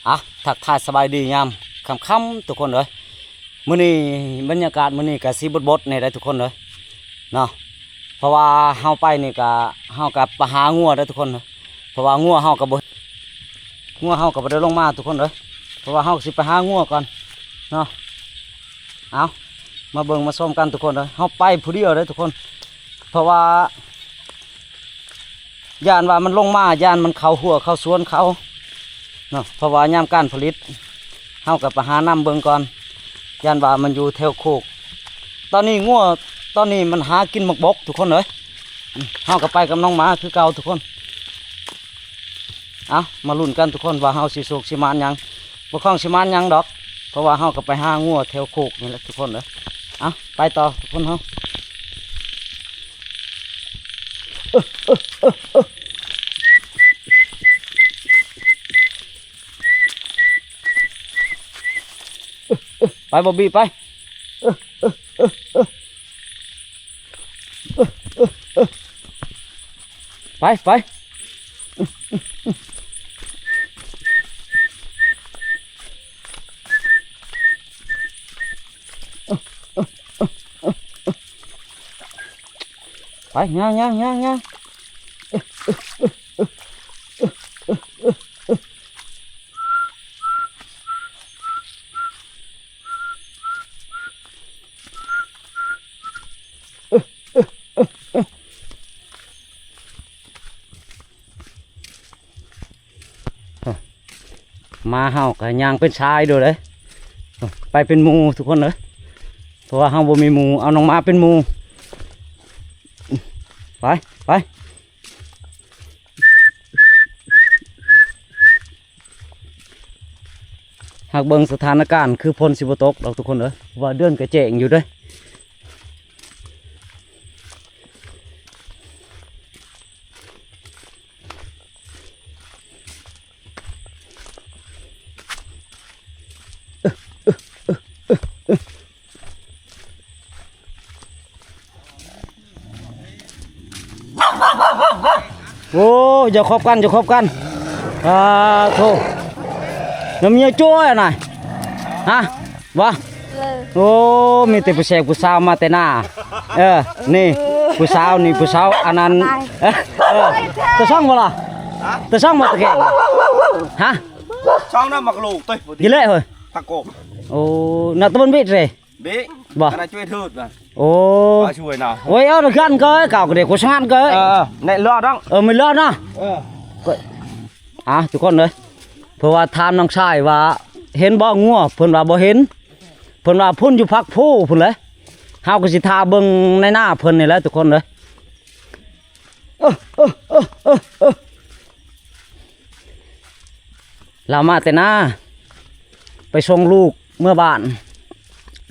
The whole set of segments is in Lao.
ອ່ະ ທັກທາຍສະບາຍດີຍາມຄ່ຳໆ ທຸກຄົນເອີຍ. ມື້ນີ້ບັນຍາກາດມື້ນີ້ກະຊິບົດໆແດ່ເດ້ທຸກຄົນເອີຍເນາະ, ເພາະວ່າເຮົາໄປນີ້ກະ ເຮົາກະໄປຫາງົວເດ້ທຸກຄົນເອີຍ. ເພາະວ່າງົວເຮົາກະບໍ່ ງົວເຮົາກະບໍ່ໄດ້ລົງມາທຸກຄົນເອີຍ, ເພາະວ່າເຮົາກະຊິໄປຫາງົວກ່ອນເນາະ. ເອົາ ມາເບິ່ງມາຊົມກັນທຸກຄົນເອີຍ. ເຮົາໄປຜູ້ດຽວເດ້ທຸກຄົນ ເພາະວ່າ ຢ້ານວ່າມັນລົງມາ ຢ້ານມັນເຂົ້າຮົ້ວເຂົ້າສວນເຂົາເນາະ, ເພາະວ່າຍາມການຜະລິດ ເຮົາກໍໄປຫານຳເບິ່ງກ່ອນ ຢ້ານວ່າມັນຢູ່ແຖວໂຄກ. ຕອນນີ້ງົວ ຕອນນີ້ມັນຫາກິນໝາກບົກທຸກຄົນເອີຍ. ເຮົາກໍໄປກັບນ້ອງໝາຄືເກົ່າທຸກຄົນ. ເອົາ ມາລຸ້ນກັນທຸກຄົນວ່າເຮົາຊິໂຊກຊິໝານຫຍັງ, ບໍ່ຄ່ອງຊິໝານຫຍັງດອກ ເພາະວ່າເຮົາກໍໄປຫາງົວແຖວໂຄກນີ້ແຫຼະທຸກຄົນເອີຍ. ເອົາ ໄປຕໍ່ທຸກຄົນເຮົາ. ໄປບອບບີໄປ. ໄປ ໄປ ໄປ ຍ່າງ ຍ່າງ ຍ່າງ ຍ່າງ. ມາເຮົາກໍຍ່າງເປັນຊາຍໂດຍເດ້ ໄປເປັນໝູ່ທຸກຄົນເອີຍ, ເພາະວ່າເຮົາບໍ່ມີໝູ່ ເອົານ້ອງໝາເປັນໝູ່. ໄປ ໄປ. ຫາກເບິ່ງສະຖານະການຄືຝົນຊິບໍ່ຕົກດອກທຸກຄົນເອີຍ, ເພາະວ່າເດືອນກໍແຈ້ງຢູ່ເດ້. ໂອ້ ຢ່າຄອບກັນ ຢ່າຄອບກັນ. ອາໂທ ນ້ຳເຫຍື້ອຈ້ວຍນະ. ຮະ ວ່າ ເອີ ໂອ້ ມີແຕ່ຜູ້ແຊກຜູ້ສາວມາແຕ່ໜ້າ. ເອີ ນີ້ ເອີ ຜູ້ສາວ ນີ້ຜູ້ສາວ ອັນນັ້ນ. ເອີ ເອີ ຕາຊ່ອງບໍ່ລະ? ຮະ ຕາຊ່ອງບໍ່ຕະແກງ? ຮະ ຊ່ອງນຳໝາກລູກ ຕຸ້ຍ ກິນເລີຍເຮີ້ຍ. ຜັກໂກບ. ໂອ້ ນະຕະບົນບິດເດ. ເບະ ບໍ່ ອັນນັ້ນຊ່ວຍເທີດນະ. ໂອ້ ວ່າຊ່ວຍນະ. ໂອ້ຍ ເອົານະກັນເກີຍ ເກົ່າກໍໄດ້ໂຄສະນາເກີຍ. ເອີ ແນະເລີດດອງ ເອີ ມີເລີດນະ. ເອີ ອ່າ ທຸກຄົນເອີຍ ເພາະວ່າຖາມນ້ອງຊາຍວ່າເຫັນບໍ່ງົວ ເພິ່ນວ່າບໍ່ເຫັນ, ເພິ່ນວ່າພຸ້ນຢູ່ພັກພູພຸ້ນແຫຼະ. ເຮົາກໍຊິຖ້າເບິ່ງໃນນາເພິ່ນນີ້ແຫຼະທຸກຄົນເອີຍ. ເອີ ເອີ ເອີ ເອີ ເອີ ລາວມາແຕ່ນາ ໄປສົ່ງລູກເມືອບ້ານ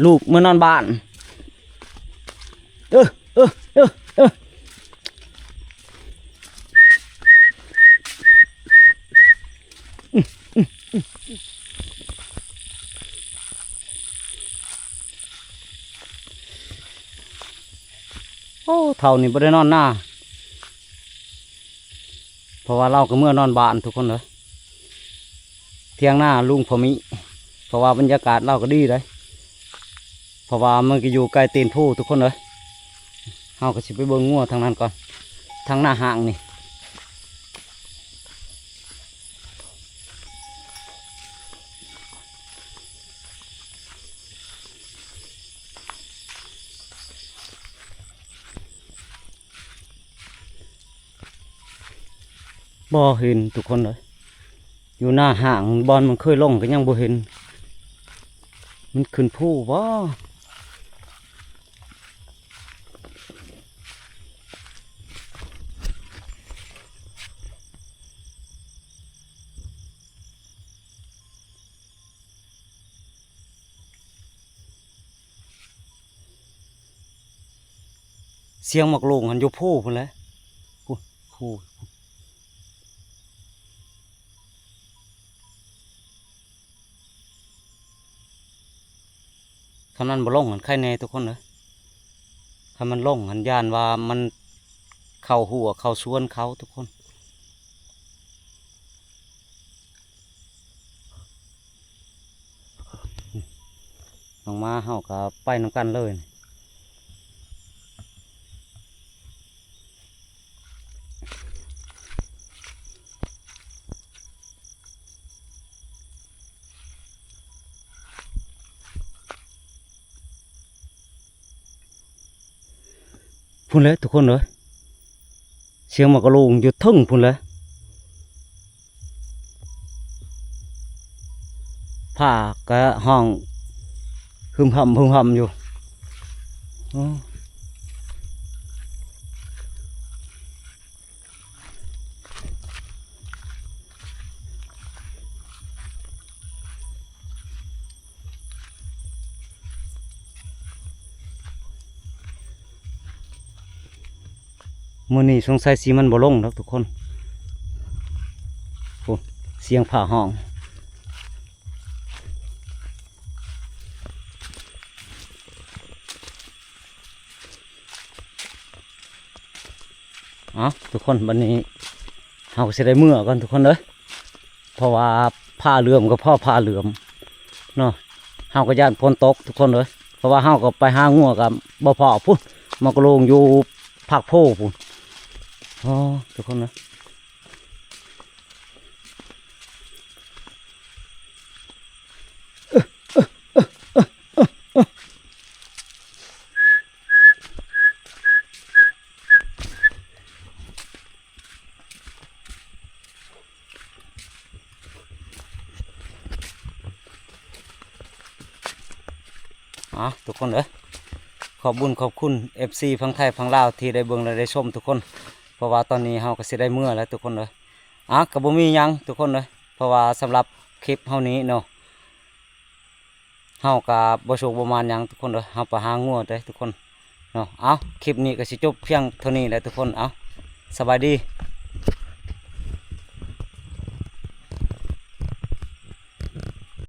ລູກເມືອນອນບ້ານ. ເອີ ເອີ ເອີ ເອີ. ໂອ້ ເຖົ້ານີ້ບໍ່ໄດ້ນອນນາ ເພາະວ່າລາວກໍເມືອນອນບ້ານທຸກຄົນເອີຍ. ຖຽງນາລຸງພໍ່ມິ ເພາະວ່າບັນຍາກາດລາວກໍດີເດ້ ເພາະວ່າມັນກໍຢູ່ໃກ້ຕີນພູທຸກຄົນເອີຍ. ເຮົາກໍຊິໄປເບິ່ງງົວທາງນັ້ນກ່ອນ ທາງໜ້າຫ້າງນີ້. ບໍ່ເຫັນທຸກຄົນເອີຍ ຢູ່ໜ້າຫ້າງບ່ອນມັນເຄີຍລົງກໍຍັງບໍ່ເຫັນ. ມັນຂຶ້ນພູບໍ່? ສຽງໝາກໂລງຫັ້ນຢູ່ພູພຸ້ນແຫຼະ ພຸ້ນ ພູ. ຄັນມັນບໍ່ລົງຫັ້ນໄຄແນ່ທຸກຄົນເອີຍ ຄັນມັນລົງຫັ້ນຢ້ານວ່າມັນເຂົ້າຮົ້ວເຂົ້າສວນເຂົາທຸກຄົນ. ອອກມາເຮົາກໍໄປນຳກັນເລີຍ. ພຸ້ນແຫຼະທຸກຄົນເອີຍ ສຽງໝາກກະໂລງຢູ່ເທິງພຸ້ນແຫຼະ. ຟ້າກະຮ້ອງຮຶມຮຳຮຶມຮຳຢູ່. ໂອ້ ມື້ນີ້ສົງໄສສີມັນບໍ່ລົງດອກທຸກຄົນ. ໂອ້ ສຽງຟ້າຮ້ອງ. ເອົາທຸກຄົນ ບັດນີ້ເຮົາກໍຊິໄດ້ເມືອກ່ອນທຸກຄົນເດີ ເພາະວ່າຟ້າເຫຼື້ອມກໍພໍຟ້າເຫຼື້ອມເນາະ. ເຮົາກໍຢ້ານຝົນຕົກທຸກຄົນເດີ ເພາະວ່າເຮົາກໍໄປຫາງົວກໍບໍ່ພໍພຸ້ນ ໝາກກະໂລງຢູ່ພາກໂພພຸ້ນ. ອໍ ທຸກຄົນເດີ. ເອົາທຸກຄົນເອີຍ ຂອບບຸນຂອບຄຸນເອັຟຊີຝັ່ງໄທຝັ່ງລາວທີ່ໄດ້ເບິ່ງ ແລະ ໄດ້ຊົມທຸກຄົນ ເພາະວ່າຕອນນີ້ເຮົາກໍຊິໄດ້ເມືອແລ້ວທຸກຄົນເອີຍ. ອ່າ ກໍບໍ່ມີຫຍັງທຸກຄົນເອີຍ ເພາະວ່າສຳລັບຄລິບເຮົານີ້ເນາະ ເຮົາກໍບໍ່ໂຊກບໍ່ໝານຫຍັງທຸກຄົນເດີ ເຮົາໄປຫາງົວເດີທຸກຄົນເນາະ. ເອົາ ຄລິບນີ້ກໍຊິຈົບພຽງເທົ່ານີ້ແຫຼະທຸກຄົນ. ເອົາ ສະບາຍດີ.